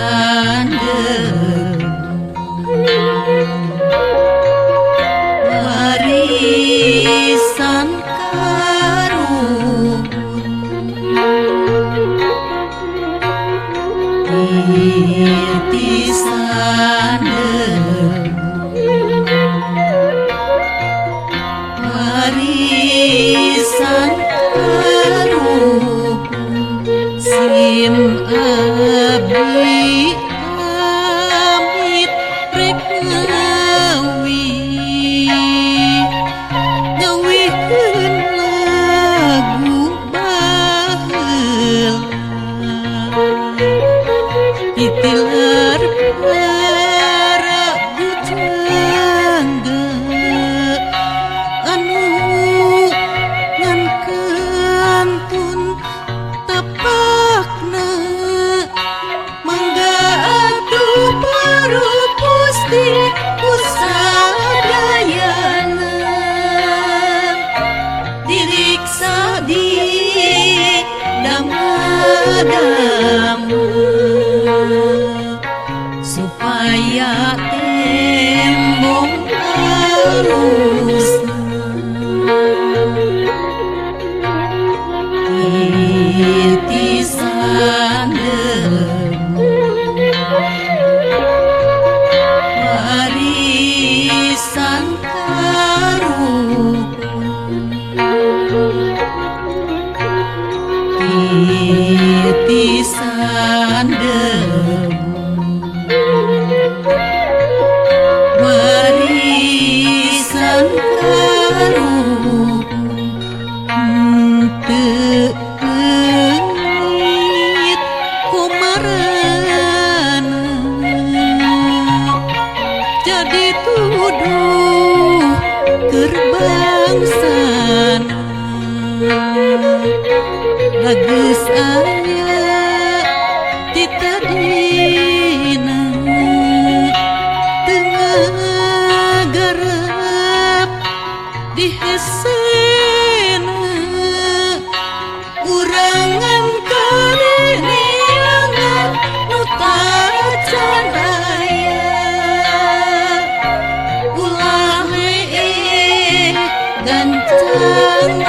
Titisan debu warisan karuhun, titisan debu warisan karuhun. Sim abdi amit rek ngawi ngawihkeun lagu baheula titilar para bujangga anu ngan kantun tapakna. Mangga atuh para gusti ku sadayana diriksa di dama-dama supaya tembong alusna. Titisan debu warisan karuhun, titisan debu warisan karuhun. Teu leungit kumarana jadi tuduh keur bangsana. Bagus aya ti tadina teu ngagarap di hesena urangan kaneangan nu tacan aya. Ulah hee gancang.